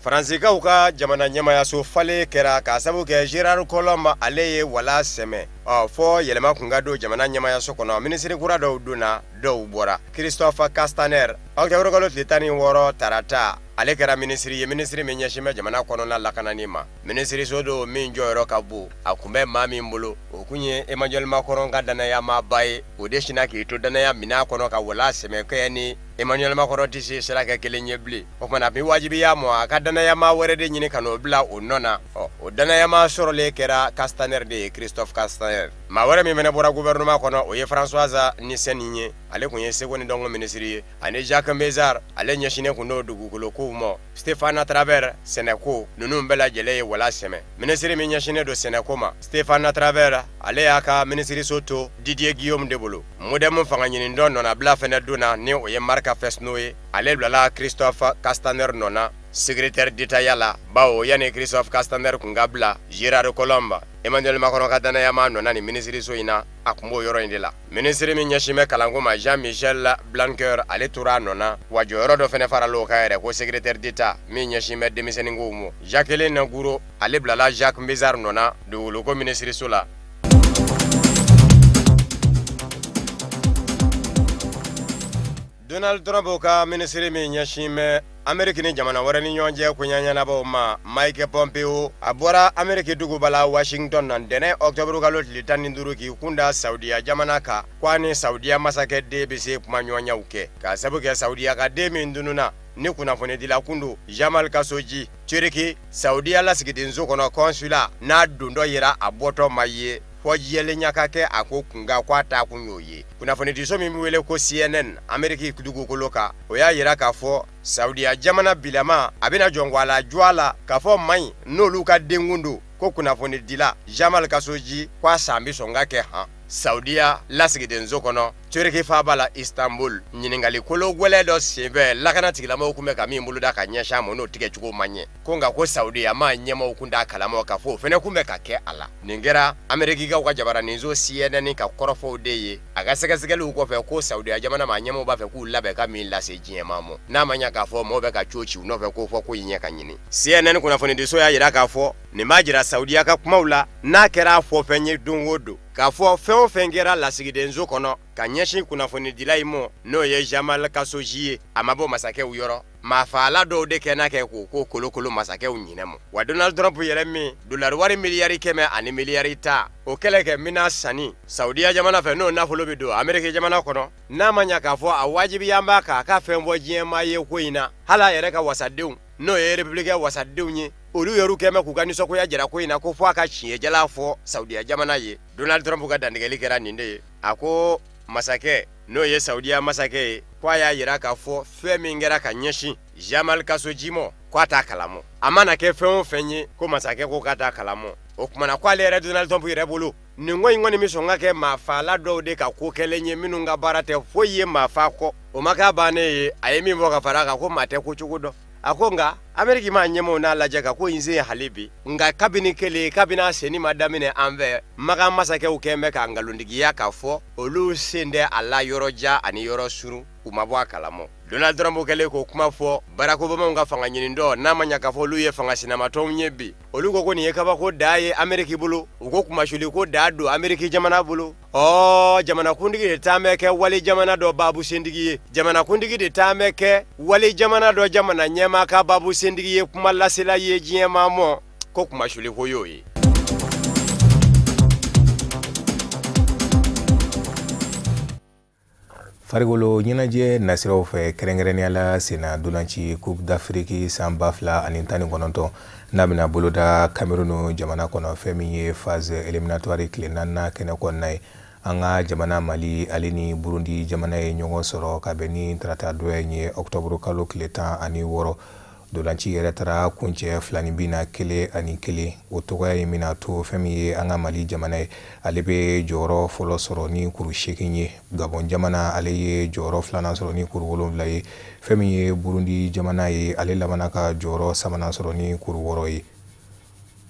Speaker 11: Faransikaw ka jamana ɲɛmayaso falen kɛra k'a sababu kɛ Gérard Collomb, ale ye wala sɛmɛ. Ɔ fɔ yɛlɛma kun ka don jamana ɲɛmayaso kɔnɔ, minisiri kura dɔw donna, dɔw bɔra. Christophe Castaner, octobre kalo tile 16 tarata, ale kɛra minisiri ye, minisiri min ɲɛsin bɛ jamana kɔnɔna lakanani ma. Minisiriso don min jɔyɔrɔ ka bon, a kun bɛ maa min bolo, o kun ye Emmanuel Macron ka danayamaaba ye. O de sinna k'i to danaya minɛn kɔnɔ ka wala sɛmɛ kɛ ni Emmanuel Macron tɛ se sira kɛ kelen ye bilen. O kumana a bɛ wajibiya ma a ka danayama wɛrɛ de ɲini ka n'o bila o nɔ na. Ɔ o danayama sɔrɔlen kɛra Castaner de ye, Christophe Castaner. Cazeneuve. Maa wɛrɛ min fana bɔra gouvernement kɔnɔ, o ye Françoise Nyssen ye, ale tun ye seko ni dɔnko minisiri ye, ani Jacques Mézard, ale ɲɛsinnen tun don dugukolo kow ma, Stéphane Travert, sɛnɛko. Ninnu bɛɛ lajɛlen ye wala sɛmɛ. Minisiri min ɲɛsinnen don sɛnɛko ma, Stéphane Travert, ale y'a ka minisiriso to Didier Guillaume de bolo. Modem fanga ɲinindɔ nɔnabila fana donna, ni o ye Marc Fesneau ye, ale bilala Christophe Castaner nɔ na secrétaire d'État ya la, bawo yanni Christophe Castaner kun ka bila, Gérard Collomb, Emmanuel Macron ka danayama nɔ na nin minisiriso in na, a kun b'o yɔrɔ in de la. Minisiri min ɲɛsin bɛ kalanko ma, Jean-Michel Blanquer, ale tora a nɔ na, wa jɔyɔrɔ dɔ fana farala o kan yɛrɛ, ko secrétaire d'État min ɲɛsin bɛ denmisɛnninkow ma, Jacqueline Gourault, ale bilala Jacques Mézard nɔ na dugukolo minisiriso la. Donald Trump ka minisiri min ɲɛsin bɛ Ameriki ni jamana wɛrɛ ni ɲɔgɔn cɛ koɲɛ ɲɛnabɔw ma, Mike Pompeo, a bɔra Ameriki duguba la Washington na ntɛnɛn octobre kalo tile 15 k'i kunda Saudiya jamana kan, ko a ni Saudiya masakɛ den bɛ se kumaɲɔgɔnyaw kɛ, k'a sabu kɛ Saudiya ka den min tununna ni kunnafonidila kun don, Jamal Khashoggi, Turki Saudiya lasigidenso kɔnɔ consulat n'a dontɔ yera, a bɔtɔ ma ye, fɔ jɛlenya ka kɛ a ko kunkan, ko a taa kun y'o ye. Kunnafonidiso min bɛ wele ko CNN Ameriki dugukolo kan, o y'a yira k'a fɔ Saudiya jamana bilama a bɛna jɔnko jɔ a la k'a fɔ maa in n'olu ka denkun don, ko kunnafonidila Jamal Khashoggi, ko a san bɛ sɔn ka kɛ han Saudiya lasigidenso kɔnɔ Turki faaba la Istanbul. Ɲininkali kolo gwɛlɛ dɔ senfɛ, lakana tigilamɔgɔw kun bɛ ka min boloda ka ɲɛsin a ma, n'o tigɛcogo ma ɲɛ, ko nka ko Saudiya maa ɲɛmaaw kun t'a kalama k'a fɔ o fana kun bɛ ka kɛ a la. Nin kɛra Amerikikaw ka jabaraninso CNN ka kɔrɔfɔw de ye a ka sɛgɛsɛgɛliw kɔfɛ, ko Saudiya jamana maa ɲɛmaaw b'a fɛ k'u labɛn ka min lase diɲɛ maa ma, n'a ma ɲɛ k'a fɔ maaw bɛ ka co ci u nɔfɛ k'o fɔ ko in ɲɛ ka ɲini. CNN kunnafonidiso y'a jira k'a fɔ nin b'a jira Saudiya ka kumaw la, n'a kɛra a fɔfɛn ye don o don, k'a fɔ fɛn o fɛn kɛra lasigidenso kɔnɔ ka ɲɛsin kunnafonidila in ma, n'o ye Jamal Khashoggi ye, a ma bɔ masakɛw yɔrɔ, maafaala dɔw de kɛ n'a kɛ k'o ko kolokolo masakɛw ɲinɛ ma. Wa Donald Trump yɛrɛ min dolari wari 100 miliyari ni 10 miliyari o kɛlɛ kɛ mina sanni Saudiya jamana fɛ, n'o nafolo bɛ don Ameriki jamana kɔnɔ, n'a ma ɲɛ k'a fɔ a wajibiya b'a kan a ka fɛn fɔ diɲɛmaa ye ko in na, hali a yɛrɛ ka wasadenw, n'o ye républicain wasadenw ye, olu yɛrɛ kɛn bɛ k'u ka nisɔngoya jira ko in na, ko fɔ a ka tiɲɛjala fɔ Saudiya jamana ye. Donald Trump ka dantigɛli kɛra nin de ye: a ko masakɛ, n'o ye Saudiya masakɛ ye, ko a y'a jira k'a fɔ fɛn min kɛra ka ɲɛsin Jamal Khashoggi ma, ko a t'a kalama, a mana kɛ fɛn o fɛn ye, ko masakɛ ko k'a t'a kalama. O kumana ko ale yɛrɛ Donald Trump yɛrɛ bolo, nin ko in kɔni bɛ sɔn ka kɛ maafaala dɔw de ka ko kɛlen ye, minnu ka baara tɛ foyi ye maafa kɔ. O ma k'a bannen ye, a ye min fɔ ka fara a kan, ko maa tɛ ko cogo dɔn. A ko nka Ameriki maa ɲɛmaaw n'a lajɛ ka ko in sen hali bi, nka kabini kelen kabini a senni ma daminɛ an fɛ, Makan masakɛw kɛn bɛ ka nkalontigiya k'a fɔ olu sen tɛ a la yɔrɔ jan ani yɔrɔ surun, u ma bɔ a kalama. Donald Trump kɛlen k'o kuma fɔ, Barack Obama ka fanga ɲinindɔ, n'a ma ɲɛ k'a fɔ olu ye fanga sinamatɔnw ye bi, olu ko ko nin ye kabako da ye Ameriki bolo, u ko kumasuli ko da don Ameriki jamana bolo. Ɔ jamanakuntigi de taa bɛ kɛ wali jamana dɔ baabu sentigi ye, jamanakuntigi de taa bɛ kɛ wali jamana dɔ jamana ɲɛmaa ka baabu sentigi ye, kuma lasela ye diɲɛmaa mɔ, ko kumasuli ko y'o ye.
Speaker 1: Farikolo ɲɛnajɛ nasiraw fɛ, kɛrɛnkɛrɛnnenya la senna dolanci Coupe d'Afrique san 2019, n'a bɛna boloda Cameroun jamana kɔnɔ, fɛn min ye phase éliminatoire tile naaninan kɛnɛ kɔnɔna ye, an ka jamana Mali, ale ni Burundi jamana ye ɲɔgɔn sɔrɔ ka bɛn ni tarata donya in ye, octobre kalo tile 16. Dolanci yɛrɛ taara kuncɛ 2-1-1. O tɔgɔya in bɛna to fɛn min ye an ka Mali jamana ye, ale bɛ jɔyɔrɔ fɔlɔ sɔrɔ ni kuru 8 ye. Gabon jamana, ale ye jɔyɔrɔ filanan sɔrɔ ni kuru 7 ye. Fɛn min ye Burundi jamana ye, ale labanna ka jɔyɔrɔ sabanan sɔrɔ ni kuru 6 ye.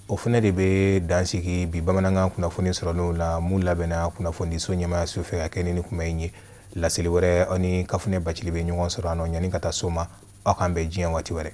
Speaker 1: O fana de bɛ dan sigi bi bamanankan kunnafoni sɔrɔlenw la, mun labɛnna kunnafonidiso ɲɛmaayaso fɛ ka kɛ ni kuma in ye. Laseli wɛrɛ, aw ni Kafunɛ Bacili bɛ ɲɔgɔn sɔrɔ a nɔ. Yanni ka taa so ma, aw k'an bɛn diɲɛ waati wɛrɛ.